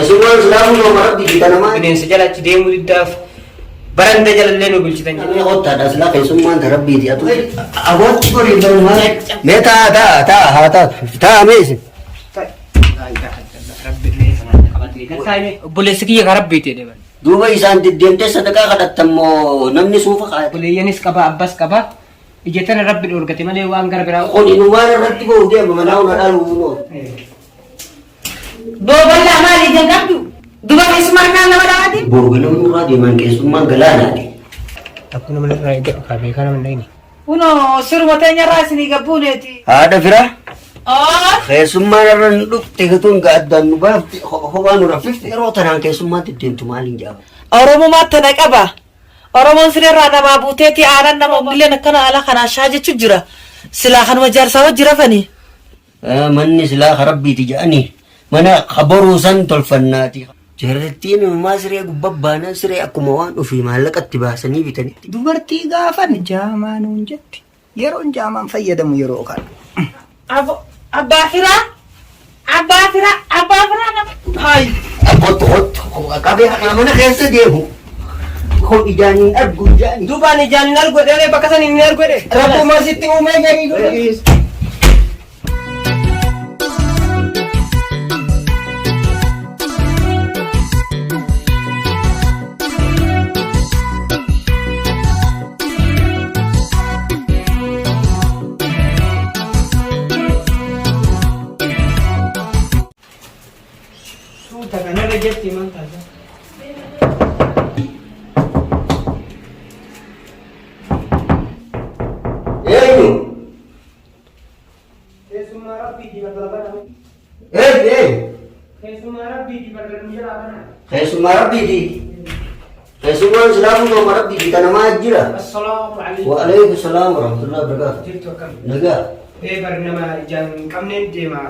Keessummaan silaa kunoo rabbi fi namaa. Bineensa jala achi deemuu diddaaf baranda jalallee nu bulchitan jedhe. Mee qottaadha silaa keessummaan ta rabbiiti atu. Abootti gorii barumaa. Mee taa taa taa haa taatu. Taa mee isin. Obboleessi kiyya ka rabbiiti jedhe bara. Duuba isaan deddeemtee sadaqaa kadhattan moo namni suufa kaayate. Obboleeyyanis qaba abbas qaba. Ija tana rabbi dhoorgate malee waan gara biraa. Kun inumaan irratti ba'u deema manaa hunda dhaaluu kunoo. Booballaa maali ija hin qabdu? Duba keessummaa harkaan nama dhawaati? Boru ganama nurraa deeman keessummaan galaanaati. Akkuma nama irraa eeggadhu kaa beekaa nama hin dhayini. Kunoo siruma teenyarraa isinii gabbuuneeti. Haadha firaa. Oo Keessummaan irra nu dhufte gatuun addaan nu baafte kophaa nu raffifte yeroo tanaan keessummaan deddeemtu maaliin jaaba. Oromummaa tana qaba. Oromoon sireerraa namaa buuteeti aanan nama umilleen akkana haala kanaan shaa jechu jira. Silaa kanuma jaarsaa wajji rafanii. Manni silaa ka rabbiiti jedhanii mana ka boruu san tolfannaati. Jaarrattiin inumaa siree gubbaa baanaan siree akkuma waan ofii maallaqatti baasanii bitanitti. Dubartii gaafan jaamaa nuun jetti. Yeroon jaamaan fayyadamu yeroo kana. Abo abbaa firaa abbaa firaa abbaa firaa nama. Hayi. Kottu kottu qabee mana keessa deemu. Kun ijaan hin argu ijaan. Duubaan ijaan hin argu jedhee bakka san hin argu jedhe. Rabbuma sitti uumee garii godhe. Suuta kanarra jetti maal taata? Eenyu? Keessummaa rabbiiti balbala baname. Eenyu eenyu? Keessummaa rabbiiti balbala nu jalaa baname. Keessummaa rabbiiti. Keessummaan silaa kunoo rabbiiti kan namaa jira. Assalaamu alaikum. Wa alaikum salaam wa rahmatullahi wa barakaatuh. Jirtu akkam? Nagaa. Ee bar nama ijaan hin qabneen deema.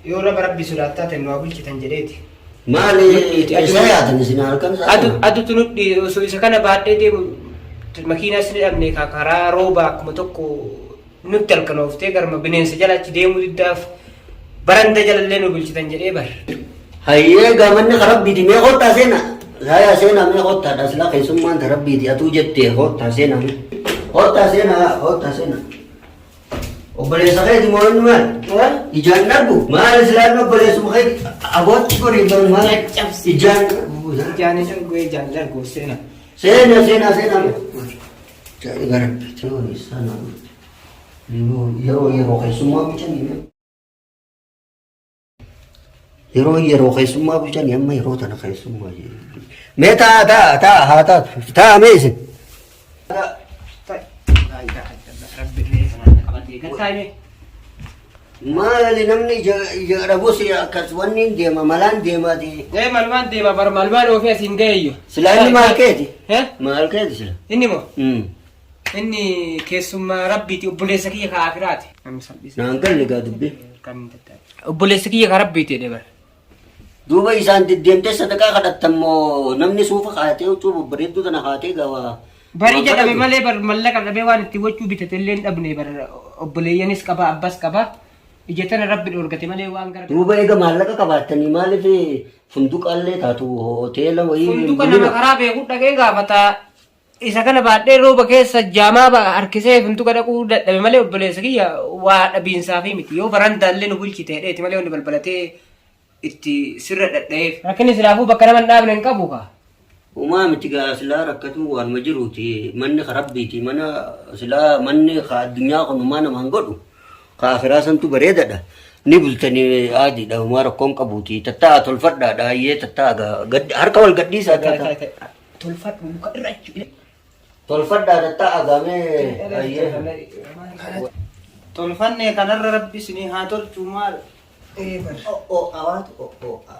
Yoo raba rabbi sodaattaa ta'e nu haa bulchitan jedheeti. Maali eessa yaatan isin halkan Adu isaa? adutu nu osoo isa kana baadhee deemu makiinaas ni dhabne ka karaa rooba akkuma tokko nutti halkan ooftee garma bineensa jala achi deemuu diddaaf baranda jalallee nu bulchitan jedhee bar. Hayyee gaamanni ka rabbiiti mee kottaa seenaa. Saayaa seenaa mee kottaadha silaa keessummaan ta rabbiiti atuu jettee kottaa seenaa mee. Kottaa seenaa kottaa seenaa. Obboleessa keeti moo inni maal? Ijaan darbu maal silaa inni obboleessuma keeti abootti gorii baru maal? Ijaan Ijaan hin argu ijaan hin argu seena. Seenaa seenaa seenaa mee. Ajaa'iba rabbiiti. Yeroo isaan yeroo yeroo keessummaa bulchanii mee. Yeroo yeroo keessummaa bulchanii amma yeroo tana keessummaa mee taa taa taa haa taatu taa mee isin. Maali namni ija ija dhabus akkas wanni hin deema malaan deemaati. Ee malmaan deema bar malmaan oofee asiin ga'eeyyu. Silaa inni maal keeti? Eh? Maal keeti sila? Inni moo? Inni keessummaa rabbiiti obboleessa kiyya ka akiraati. Naan galle gaa dubbii. Obboleessa kiyya ka rabbiiti jedhe bar. Duuba isaan deddeemtee sadaqaa kadhattan moo namni suufa kaayatee huccuu babbareedduu tana kaayatee gawaa. Bari jedhame malee bar mallaqa dhabee waan itti wachuu bitate illee hin dhabne bar obboleeyyanis qaba abbas qaba. Ija tana rabbi dhoorgate malee waan gara. Duuba eega maallaqa qabaattanii maaliif funduqaallee taatu hoteela wayii. Funduqa nama karaa beeku dhaqee gaafata. Isa kana baadhee rooba keessa jaamaa harkisee funduqa dhaquu dadhabe malee obboleessa kiyya waa dhabiinsaa fi miti. Yoo barandaallee nu bulchite hedheeti malee wanni balbalatee itti sirra dhadha'eef. Rakkinni silaafuu bakka nama hin dhaabne hin qabu kaa. Uumaa miti gaa silaa rakkatuun waanuma jiruuti manni ka rabbiiti mana silaa manni ka addunyaa kun uumaa namaan godhu ka akiraa santu bareedadha ni bultanii aadiidha uumaa rakkoon qabuuti tattaa'a tolfadhaadha hayyee tattaa'a gaa harka wal gadhiisaa tattaa'a. Tolfadhu muka irra jechuudha. Tolfadhaa tattaa'a gaamee hayyee. Tolfanne kanarra rabbi isinii haa tolchu maal. O'o'awaatu o'o'a.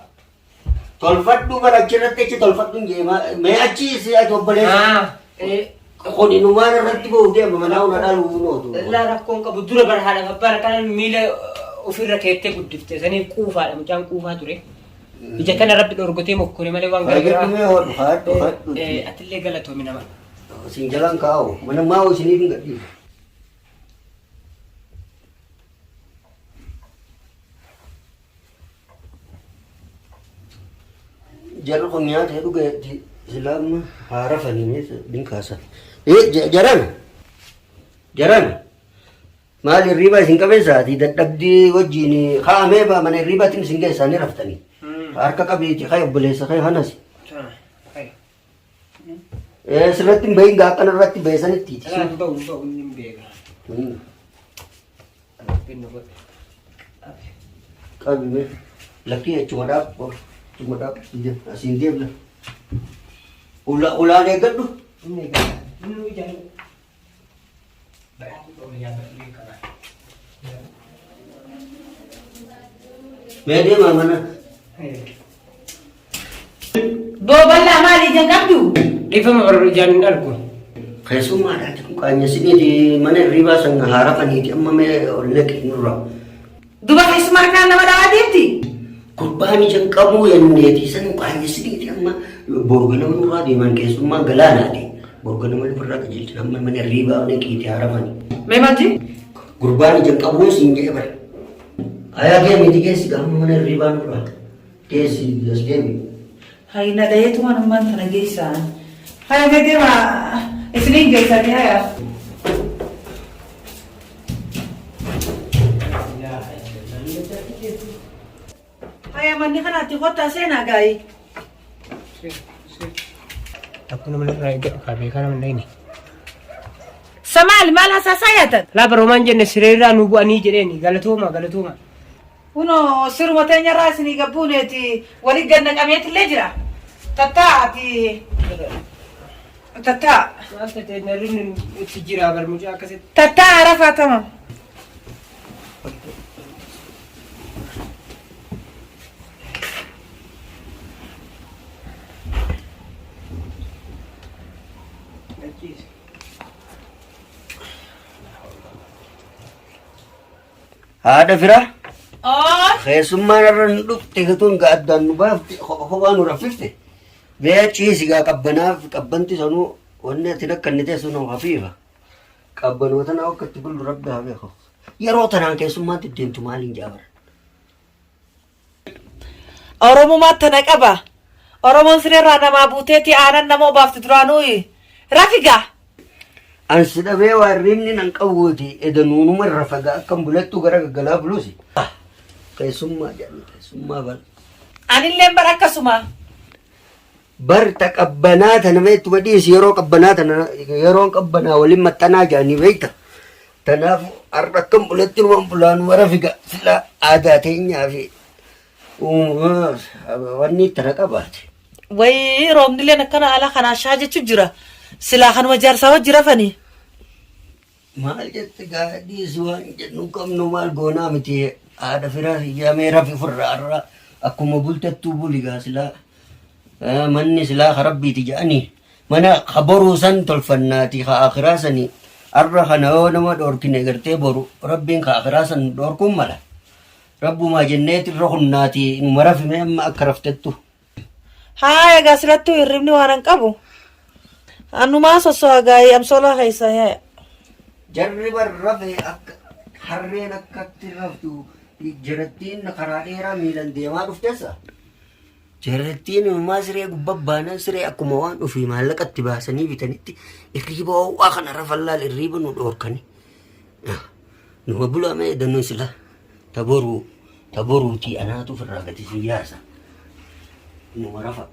Tolfadhu bara achirratti achi tolfadhu hin jee mee achi si ati obboleessa. Kun inumaan irratti ba'u deema manaa hunda dhaluu nootu. Laa rakkoon qabu dura bara haadha abbaan akkana miila ofirra keettee guddifte saniif quufaadha mucaan quufaa ture. Ija kana rabbi dhorgotee mokkore malee waan gara biraa. Fayyadhu mee hodhu haadhu haadhu. Atillee galatoomi nama. Isin jalaan kaa'u mana maa'u isiniif hin gadhiisu. Jarri kun nyaata dhuge silaama haarafanii dinkaasa. Jaran jaran maal hirriibaa isin qabeessaati dadhabdii wajjin kaa'amee mana hirriibaatiin isin geessaanii raftanii. Harka qabiiti ka'e obboleessa ka'e kanas. Sirratti hin bahin gaa akkana irratti beesanitti. Kanaaf ba'u ba'u hin beeka. Qabi mee lakkii achuma dhaab achuma dhaab asiin deemna. Ulaan eeggadhu. Mee deemaa mana. Booballaa maali ija qabdu? Dhiifama barru ijaan hin argu. Keessummaadhaan kun qaanyessiniiti mana hirriibaa san haarafaniiti amma mee ol naqi nurraa. Duba keessumaa harkaan nama dhawaa deemti? Gurbaan ija hin qabu jenneeti san qaanyessiniiti amma boru ganama nurraa deeman keessummaan galaanaati. Boru ganama nurraa qajeelchan amma mana hirriibaa naqiiti haarafani. Mee maal jee? Gurbaan ija hin qabu siin jedhe bara. Ayaa deemiti geessi gaafa mana hirriibaa nurraa. Geessi as deemi. Hayi na dhayeetuma ammaan tana geessaa. Haya mee deema isiniin geessanii haya. Haya manni kanaatti kottaa seenaa gaa'ii. Akkuma nama irraa eeggadhu kaa beekaa nama hin dhayne. Samaal maal hasaasaa yaatan? Laa baroomaan jenne sireerraa nu bu'anii jedheeni galatooma galatooma. Kunoo siruma teenyarraa isinii gabbuuneeti wali gad naqameetillee jira. Tattaa ati tattaa. Maal ta'e narri itti jira bar mucaa akkasitti. Tattaa arafaa tamam. Haadha firaa. Oo. Keessummaan irra nu dhufte gatuun gaa addaan nu baafte kopha kophaa nu raffifte. Mee ciisi gaa qabbanaaf qabbanti sanuu wanni ati nakkanni ta'e sunuu hafiifa. Qabbanuma tana akka itti bullu rabbi haa beeku. Yeroo tanaan keessummaan deddeemtu maaliin jaabara? Oromumaa tana qaba. Oromoon sireerraa namaa buuteeti aanan nama obaafti duraanuu. Rafigaa. An si dhabee waa hirribni nan qabuuti edanuunuma irra fagaa akkam bulattu gara gaggalaa buluusi. Keessummaa jedhani keessummaa bal. Anilleen bar akkasuma. Bar ta qabbanaa tana beektu dhiisi yeroo qabbanaa tana yeroon qabbanaa waliin maxxanaa jedhanii beekta. Tanaaf har'a akkam bulatti numan bulaan mara figa sila aadaa teenyaa fi uumamaa wanni tana qabaate. Wayii roobnilleen akkana ala kanaa shaa jechu jira. Silaa kanuma jaarsaa wajji rafanii. Maal jette gaa dhiisi waan jennu qabnu maal goonaa miti haadha firaa yaamee rafi ofirraa har'a akkuma bultettuu buli gaa silaa manni silaa karabbiiti jedhanii mana ka boruu san tolfannaati ka akiraa sanii har'a kana yoo nama dhoorkine gartee boru rabbiin ka akiraa san dhoorkuun mala rabbumaa jenneet irra hunnaati numa rafime amma akka raftettu. Haa egaa silattuu hirribni waan hin qabu. Anumaa sosso'a gaa'ii amsoolaa keessa yaa'e. Jarri bar rafe akka harreen akkatti raftu jarattiin karaa dheeraa miilan deemaa dhuftessa. Jarattiin immoo siree gubbaa baanaan siree akkuma waan ofii maallaqa itti baasanii bitanitti irriiba ho'aa kana rafan laal irriiba nu dhoorkani. Numa bulaa mee danuu sila taboruu taboruutii anaatu ofirraa gadi si yaasa. Numa rafa.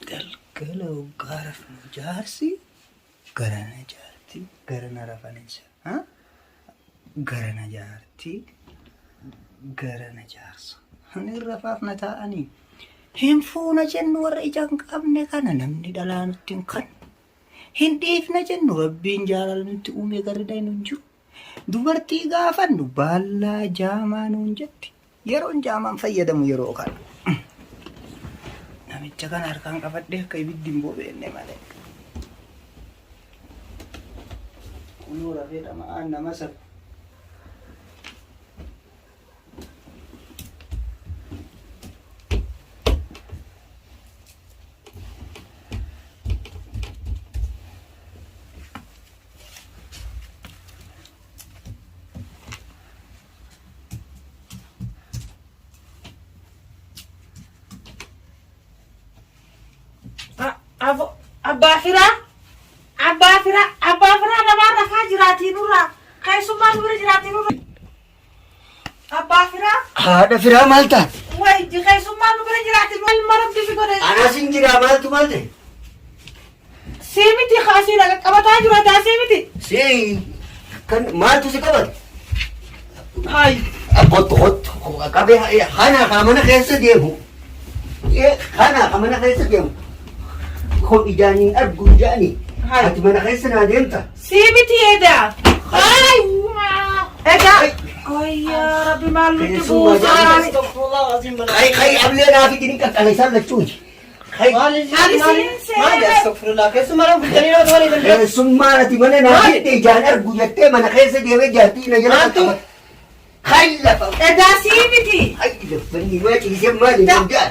Galgala hoggaa rafnu jaarsi garana jaarti garana rafanisa. Garana jaarti garana jaarsa. Ani rafaaf na taa'anii. Hin fuuna jennu warra ija hin qabne kana namni dhalaa nutti hin kannu. Hin dhiifna jennu rabbiin jaalala nutti uume garri dhaynu hin jiru. Dubartii gaafannu baallaa jaamaa nuun jetti. Yeroon jaamaan fayyadamu yeroo kana. Namicha kana harkaan qabadhee akka ibiddi hin bobeenne malee. Kunoo rafee dhama'aan nama sana. Abbaa firaa. Abbaa firaa. Abbaa firaa namaa rafaa jiraatii nurraa. Keessummaa nu bira jiraatii nurraa. Abbaa firaa. Haadha firaa maal taate? Wayi keessummaa nu bira jiraatii nurraa. Ilma rabbi si godhe. Anas hin jiraa maaltu maal ta'e? Sii miti kaasii dhaqa qabataa jira taa sii miti. Si kan maaltu si qabate? Hayi. Kottu kottu qabee kana ka mana keessa deemu. Kana ka mana keessa deemu. Kun ijaan hin argu ijaani. Hayi. Ati mana keessa naa deemta. Sii miti edaa. Hayi. Edaa. Ayyaa rabbi maal nutti buusaa. Kai kai ablee naa fi jini qaqqala isaan lachuuti. Kai keessummaan ati mana naa fidde ijaan argu jettee mana keessa deemee jaartii na jala qaqqabate. Kai lafa. Edaa sii miti. Ai lafanni maa ciisee maali hin danda'an.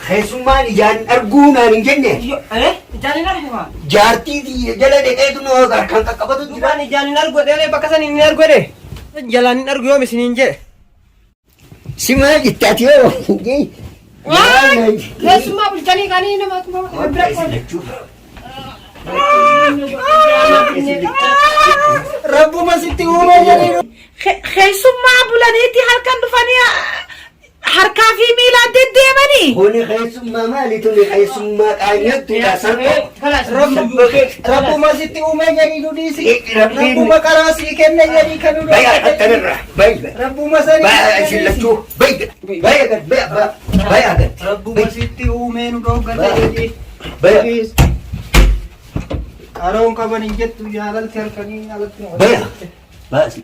Keessummaan ijaan arguu naan hin jenne. Ijaan hin argu maa? Jaartii tiyya jala dhaqeetu nu harkaan qaqqabatu jira. Duraan ijaan hin argu jedhee bakka san hin argu jedhee. Jalaan hin argu yoom isiniin jedhe. Si maal jette ati yoo? Keessummaa bulchanii kanii nama bira qoode. Rabbuma sitti uume jedhee. Keessummaa bulaniitti halkan dhufanii harkaa fi miilaan deddeemanii. Kuni keessummaa maali tuni keessummaa qaanyattuudha salphoo. Rabbuma sitti uume jedhii nu dhiisi. Rabbiin- Rabbuma karaa sii kenne jedhii kan nu Bayi akkanarra bayi. Rabbuma sanii. Bayi isin lachuu bayi bayi gad bayi bayi gad. Rabbuma sitti uumee nu dhoggate jedhii. Bayi Qaroon qaban hin jettu jaalalti halkanii alatti. bayi. Baasi.